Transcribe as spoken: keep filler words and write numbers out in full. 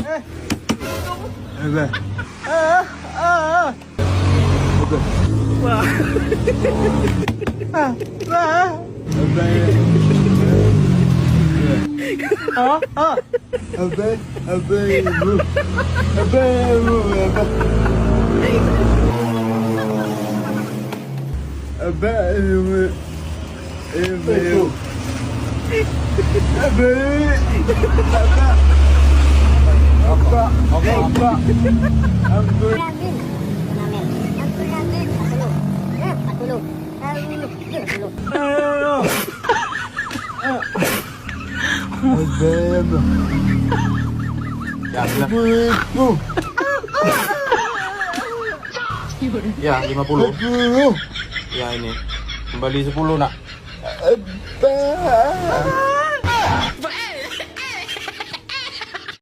Abe. Ah, ah, ah. Abe. Wah. Ah, ah. Abe. Ah, ah. Abe, abe, bu. Abe, bu, abe. Abe, bu. Abe. Abe. Abe. Abe. Abe. Abe. Ya, sudah. Bu. Ya, lima puluh. Abe. Ya, ini. Kembali sepuluh, nak. Abe.